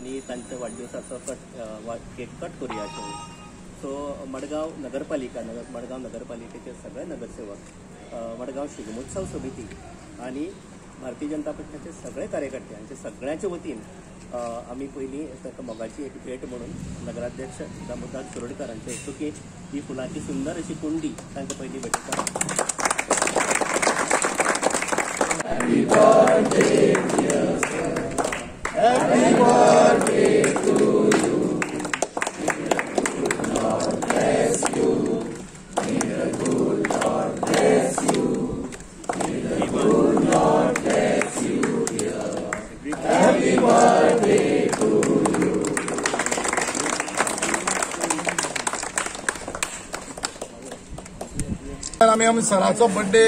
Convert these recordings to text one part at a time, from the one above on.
आनी तांच्या वाडदिवसाचो cut cake cut करुया अशें. सो मडगांव नगरपालिका, मडगांव नगरपालिकेचे सगळे नगरसेवक, मडगांव शिगमोत्सव समिती आनी भारतीय जनता पक्षाचे सगळे कार्यकर्ते हांचे सगळ्यांचे वतीन आमी पयलीं ताका मोगाची एक भेट म्हणून नगराध्यक्ष दामोदर शिरोडकर हांचे हस्तुकीं ही फुलांची सुंदर अशी कुंडी तांकां पयलीं भेटयता. Happy birthday, dear sir. Happy birthday to you. May the good Lord bless you. May the good Lord bless you. May the good Lord bless you, dear. Happy birthday to you. आमी आमी सराचो birthday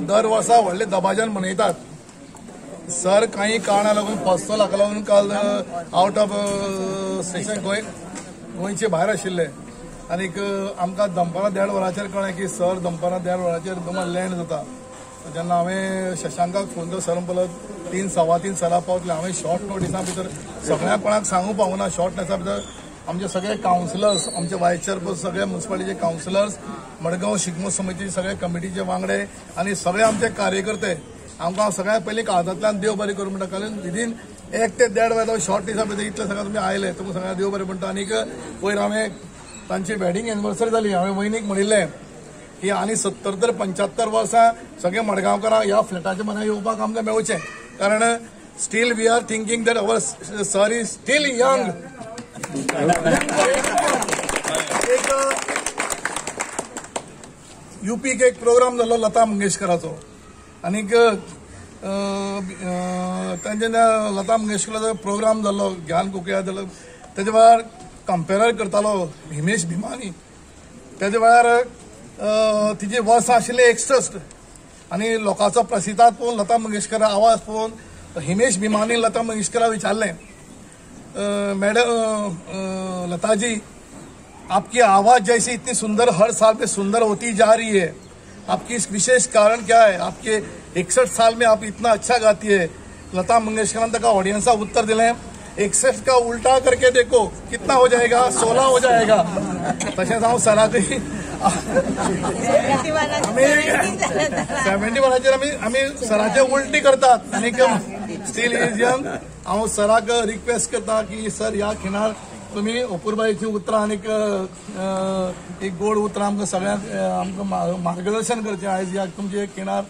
दर वर्सा व्हडले दबाज्यान मनयतात. Sir काही कारणां लागून फसतो हाका लागून काल आवट ऑफ स्टेशन गोंयचे भायर आशिल्ले आनीक आमकां दनपारां 1:30 वरांचेर कळ्ळें की सर दनपारां 1:30 वरांचेर लँड जाता. जेन्ना हांवें शशांकाक फोन केलो, सर म्हणपाक 3 3:15 सरा पावतले. हांवें शॉर्ट नोटिसा भितर सगळ्या कोणाक सांगूं पावना. शॉर्ट नोटिसा भितर आमचे सगळे कावन्सिलर्स, आमचे वायस चेअरपर्सन, सगळे म्युनिसिपालिटीचे कावन्सिलर्स, मडगांव शिगमो समिती सगळे कमिटीचे वांगडे आनी सगळे आमचे कार्यकर्ते आमकां सगळ्यांत पयलीं काळजांतल्यान देव बरें करूं म्हणटा. कारण विदीन 1 ते 1.5 वरां शॉर्ट दिसा भितर इतले सगळें तुमी आयले, तुमकां सगळ्यांक देव बरें म्हणटा. आनीक पयर हांवें तांची वेडींग एनिवर्सरी जाली, हांवें वयनीक म्हणिल्लें की आनी 70 ते 75 वर्सां सगळे मडगांवकारांक ह्या फ्लॅटाच्या मनां येवपाक आमकां मेळचें, कारण still we are thinking that our sir is still young. एक युपीक एक प्रोग्राम जालो लता मंगेशकराचो आनीक तांचे लता मंगेशकराचो प्रोग्राम जालो ज्ञान कोकिळा जालो, तेजे वेळार कंपेर करतालो हिमेश भिमानी. तेजे वेळार तिजी वर्सां आशिल्ली 61 आनी लोकांचो प्रसिताद पळोवन लता मंगेशकर आवाज पळोवन हिमेश भिमानी लता मंगेशकरा विचारलें, मैडम लता जी, आपकी आवाज जैसी इतनी सुंदर हर साल में सुंदर होती जा रही है, आपकी इस विशेष कारण क्या है? आपके 61 साल में आप इतना अच्छा गाती है. लता मंगेशकर तक ऑडियंसा उत्तर दिले, 61 का उल्टा करके देखो कितना हो जाएगा, 16 हो जाएगा. तशेंच हांव सराकय आमी 71 आमी आमी सराचे उल्टी करतात आनीक स्टील is young. हांव सराक रिक्वेस्ट करता की सर ह्या खिणार तुमी अपुरबायेची उतरां आनीक एक गोड उतरां आमकां सगळ्यांक आमकां मार्गदर्शन करचें. आयज ह्या तुमचे खिणार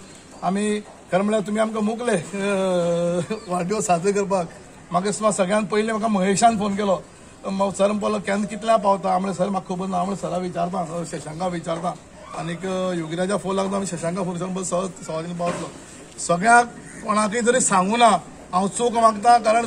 आमी खरें म्हळ्यार तुमी आमकां मुकले वाडदिवस साजरो करपाक. म्हाका दिसता सगळ्यांत पयलीं म्हाका महेशान फोन केलो, सर म्हणपाक केन्ना कितल्या पावता. हांव म्हणलें सर म्हाका खबर ना. हांव म्हणलें सरा विचारता, शशांका विचारता. आनीक योगिराजा फोन लागता, आमी शशांका फोन सांग सर 3:15 पावतलो. सगळ्यांक कोणाकय जरी सांगू ना हांव चूक मागता, कारण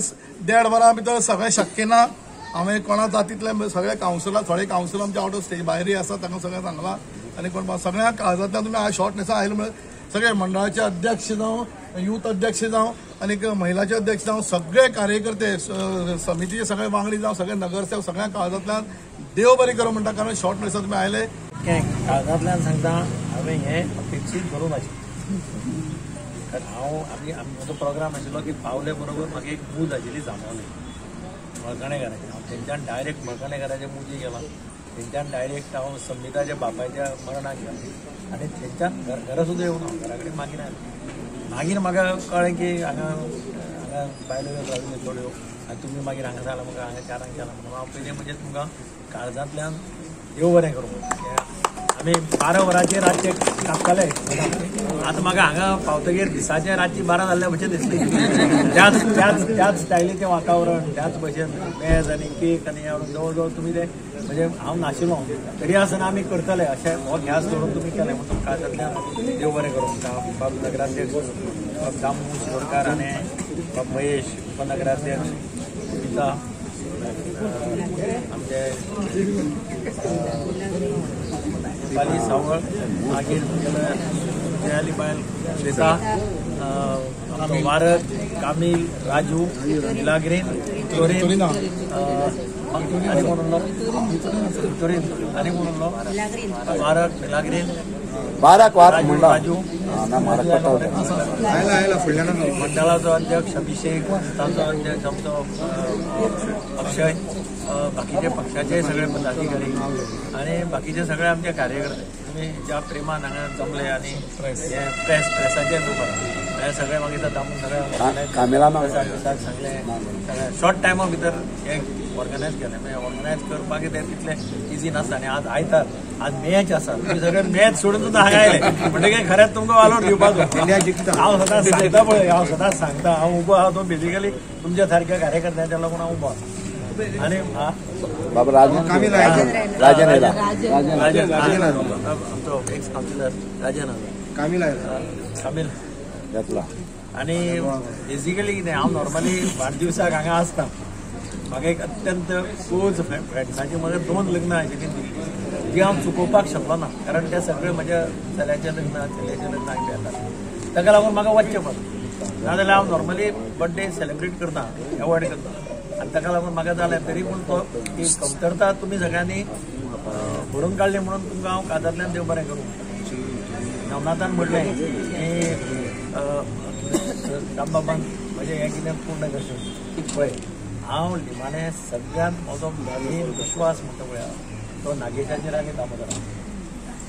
1.5 वरां भितर सगळें शक्य ना. हांवें कोणा जातींतले सगळे कावन्सिलर, थोडे कावन्सिलर आमचे आवट ऑफ स्टेज भायरय आसा, तांकां सगळ्यांक सांगलां. आनी कोण सगळ्यांक काळजांतल्यान तुमी आज शॉर्ट नोटिसा आयले म्हळ्यार सगळे मंडळाचे अध्यक्ष जावं, यूथ अध्यक्ष जावं आनीक महिलाचे अध्यक्ष जावं, सगळे कार्यकर्ते, समितीचे सगळे वांगडी जावं, सगळे नगरसेवक, सगळ्या काळजांतल्यान देव बरें करूं म्हणटा, कारण शॉर्ट नोटिसा तुमी आयले. काळजांतल्यान सांगता, हांवें हें अपेक्षीत करूंक नाशिल्लें. कारण हांव आमी म्हजो प्रोग्राम आशिल्लो की पावले बरोबर म्हाका एक मूज आशिल्ली जांबावली मळकणेकाराची. हांव थंयच्यान डायरेक्ट मळकणेकाराच्या मुजी गेलो, थंयच्यान डायरेक्ट हांव संगीताच्या बापायच्या मरणाक गेलो आनी थंयच्यान घरा सुद्दां येवन हांव घरा कडेन मागीर आयलो. मागीर म्हाका कळ्ळें की हांगा हांगा बायलो राविल्ल्यो थोड्यो आनी तुमी मागीर हांगा जालां म्हाका हांगा 4 गेला म्हणून हांव पयलीं म्हणजे तुमकां काळजांतल्यान देव बरें करूं. आमी 12 वरांचेर रातचे कापताले, आतां म्हाका हांगा पावतगीर दिसाचे रातची 12 जाल्ल्या भशेन दिसली. त्याच त्याच त्याच स्टायलीचें वातावरण, त्याच भशेन मेज आनी केक आनी जवळ जवळ तुमी ते म्हणजे हांव नाशिल्लो तरी आसतना आमी करतले अशें हो ध्यास दवरून तुमी केलें म्हणून तुमकां काळजांतल्यान देव बरें करूं म्हणटा. बाब नगराध्यक्ष बाब दामू शिरोडकार आनी बाब महेश उपनगराध्यक्ष, पिता आमचे पाली सावळ, मागीर जयाली बायल श्वेता, वारक, कामील, राजू, मिलाग्रीन, तोरीन आनी कोण उरलो, तोरीन आनी कोण उरलो, वारक, मिलाग्रीन, बाराक राजू, मंडळाचो अध्यक्ष अभिषेक, ताचो अध्यक्ष आमचो अक्षय, बाकीचे पक्षाचे सगळे पदाधिकारी आनी बाकीचे सगळे आमचे कार्यकर्ते, तुमी ज्या प्रेमान हांगा जमले आनी प्रेसाचे हे सगळे मागीर दामून सगळे सांगले, सगळे शॉर्ट टायमा भितर हे ऑर्गनायज केलें. म्हणजे ऑर्गनायज करपाक तें तितलें इजी नासता आनी आज आयतार, आज मॅच आसा, तुमी सगळे मॅच सोडून सुद्दां हांगा आयले म्हणटकीर खरेंच तुमकां वालोर दिवपाचो. हांव सदांच सांगता पळय, हांव सदांच सांगता, हांव उबो आहा तो बेजिकली तुमच्या सारक्या कार्यकर्त्यांच्या लागून हांव उबो आसा. आनी राजन आमचो एक्स कावन्सिलर राजन आसा, कामील घेतला. आनी बेजिकली कितें, हांव नॉर्मली वाडदिवसाक हांगा आसता. म्हाका एक अत्यंत क्लोज फ्रेंड्साची म्हज्या 2 लग्नां आशिल्लीं दिल्ली, जी हांव चुकोवपाक शकलो ना, कारण ते सगळे म्हज्या चल्याचें लग्न, चलयेचें लग्न हांगा येतात, ताका लागून म्हाका वचचें पडटा. नाजाल्यार हांव नॉर्मली बर्थडे सेलिब्रेट करता, एवॉयड करता, आनी ताका लागून म्हाका जालें. तरी पूण तो ती कमतरता तुमी सगळ्यांनी भरून काडली म्हणून तुमकां हांव काजांतल्यान देव बरें करूं. नवनाथान म्हणलें की रामबाबान म्हजें हें कितें पूर्ण करचें. पळय, हांव निमाणें सगळ्यांत म्हजो मेन विश्वास म्हणटा पळय तो नागेशाचेर आनी दामोदरा.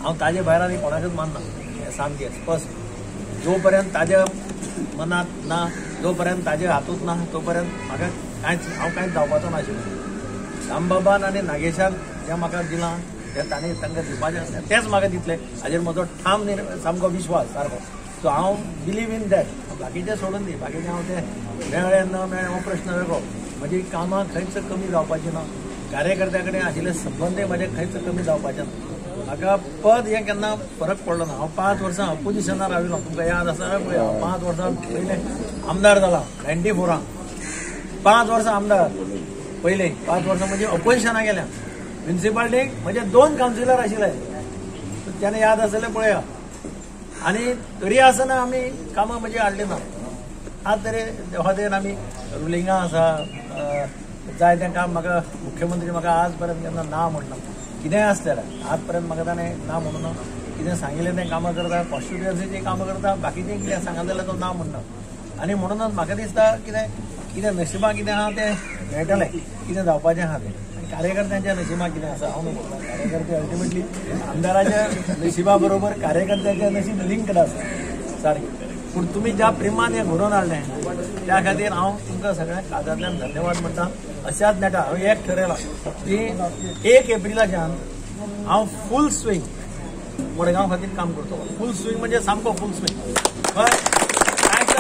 हांव ताजे भायर आनी कोणाकच मानना, हें सामकें स्पश्ट. जो पर्यंत ताज्या मनांत ना, जो पर्यंत ताज्या हातूंत ना, तो पर्यंत म्हाका कांयच, हांव कांयच जावपाचो नाशिल्लो. रामबाबान आनी नागेशान जें म्हाका दिलां तें तांणी तांकां दिवपाचें आसलें तेंच म्हाका दितलें, हाजेर म्हजो ठाम सामको विश्वास सारको. सो हांव बिलीव इन that. बाकीचें सोडून दी, बाकीचें हांव तें मेळ्ळें ना मेळ्ळें हो प्रश्न वेगळो. म्हजी कामां खंयच कमी जावपाची ना, कार्यकर्त्या कडेन आशिल्ले संबंदय म्हजे खंयच कमी जावपाचे ना. म्हाका पद हें केन्ना फरक पडलो ना. हांव 5 वर्सां अपोजिशनार राविल्लो, तुमकां याद आसा पळय. हांव 5 वर्सां पयलें आमदार जाला 94 5 वर्सां आमदार, पयलें 5 वर्सां म्हणजे अपोजिशनाक गेल्या. म्युनिसिपालिटीक म्हजे 2 कावन्सिलर आशिल्ले, तेन्ना याद आसलें पळया. आनी तरी आसतना आमी कामां म्हजी हाडली ना. आज तरी देवा दयेन आमी रुलिंगां आसा, जाय तें काम म्हाका मुख्यमंत्री म्हाका आज पर्यंत केन्ना ना म्हणना, कितेंय आसलें जाल्यार आज पर्यंत म्हाका ताणें ना म्हणूना. कितें सांगिल्लें तें कामां करता, कॉन्स्टिट्युएन्सीचीं कामां करता, बाकीचें कितें सांगत जाल्यार तो ना म्हणना. आनी म्हणूनच म्हाका दिसता कितें कितें नशिबां कितें आहा तें मेळटलें, कितें जावपाचें आहा तें. कार्यकर्त्यांच्या नशिबां कितें आसा हांव न्हू, कार्यकर्ते अल्टिमेटली आमदाराच्या नशिबा बरोबर कार्यकर्त्याच्या नशीब लिंक्ड आसा सारकें. पूण तुमी ज्या प्रेमान हें घडोवन हाडलें त्या खातीर हांव तुमकां सगळ्यांक काजांतल्यान धन्यवाद म्हणटा. अशाच नेटा हांवें एक ठरयलां की 1 एप्रिलाच्यान हांव फूल स्विंग मडगांव खातीर काम करतलो. फूल स्विंग म्हणजे सामको फूल स्विंग, कांयच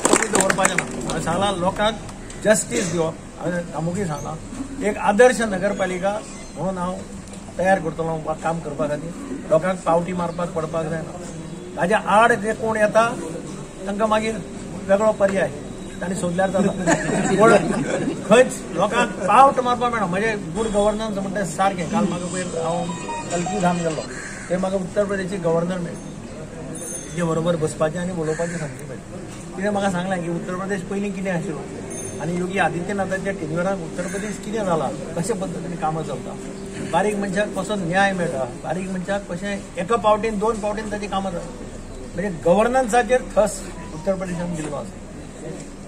कमी दवरपाचें ना. हांवें सांगलां लोकांक जस्टीस दिवप, हांवें दामूकय सांगलां एक आदर्श नगरपालिका म्हणून हांव तयार करतलो काम करपा खातीर. लोकांक पावटी मारपाक पडपाक जायना, ताज्या आड जे कोण येता तांकां मागीर वेगळो पर्याय तांणी सोदल्यार जाता. पूण खंयच लोकांक पावट मारपाक मेळना. म्हणजे गुड गव्हर्नन्स म्हणटा सारकें. काल म्हाका पयर हांव कल्की धाम गेल्लो, ते म्हाका उत्तर प्रदेशचे गव्हर्नर मेळ्ळे, तेजे बरोबर बसपाचें आनी उलोवपाचें सामकें पळय. तिणें म्हाका सांगलें की उत्तर प्रदेश पयलीं कितें आशिल्लो आनी योगी आदित्यनाथाच्या टेन्युअराक उत्तर प्रदेश कितें जाला, कशे पद्दतीन कामां चलता, बारीक मनशाक कसो न्याय मेळटा, बारीक मनशाक कशें एका पावटीन 2 पावटीन ताची कामां जाता. म्हणजे गव्हर्नन्साचेर थस उत्तर प्रदेशान दिल्लो आसा.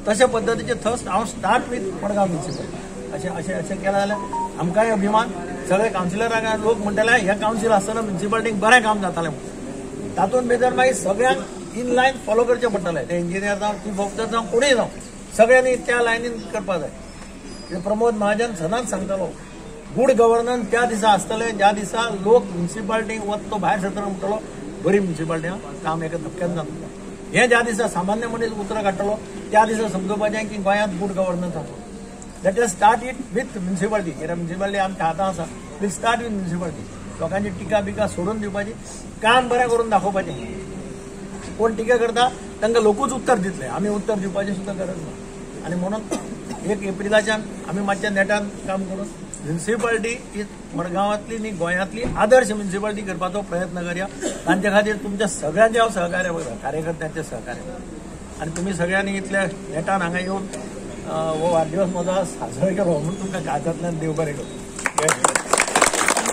तशे पद्दतीचे थस हांव स्टार्ट वीथ मडगांव म्युनिसिपल अशें अशें अशें केलें जाल्यार आमकांय अभिमान. सगळे कावन्सिलरांक लोक म्हणटले हे कावन्सील आसतना म्युनिसिपालिटीक बरें काम जातालें म्हणून. तातूंत भितर मागीर सगळ्यांक इन लायन फॉलो करचें पडटलें, ते इंजिनियर जावं, चीफ ऑफिसर जावं, कोणूय जावं, सगळ्यांनी त्या लायनीन करपाक जाय. प्रमोद महाजन सदांच सांगतालो गुड गव्हर्नन्स त्या दिसा आसतलें ज्या दिसा लोक म्युनिसिपालिटीक वत तो भायर सरतना म्हणटलो बरी म्युनिसिपालिटी काम एका धपक्यान जाता. हें ज्या दिसा सामान्य मनीस उतरां काडटलो त्या दिसा समजुपाचें की गोंयांत गुड गव्हर्नन्स आसा. Let us start it with municipality. कित्याक म्युनिसिपालिटी आमच्या हातांत आसा. Will start with municipality. लोकांची टिका बिका सोडून दिवपाची, काम बरें करून दाखोवपाचें. कोण टिका करता तांकां लोकूच उत्तर दितले, आमी उत्तर दिवपाची सुद्दां गरज ना. आनी म्हणून 1 एप्रिलाच्यान आमी मातशें नेटान काम करून म्युनिसिपालिटी ही मडगांवांतली न्ही गोंयांतली आदर्श म्युनिसिपालिटी करपाचो प्रयत्न करया. तांचे खातीर तुमच्या सगळ्यांचें हांव सहकार्य बघता, कार्यकर्त्यांचें सहकार्य. आनी तुमी सगळ्यांनी इतल्या नेटान हांगा येवन हो वाडदिवस म्हजो साजरो केलो म्हणून तुमकां काळजांतल्यान देव बरें करूं.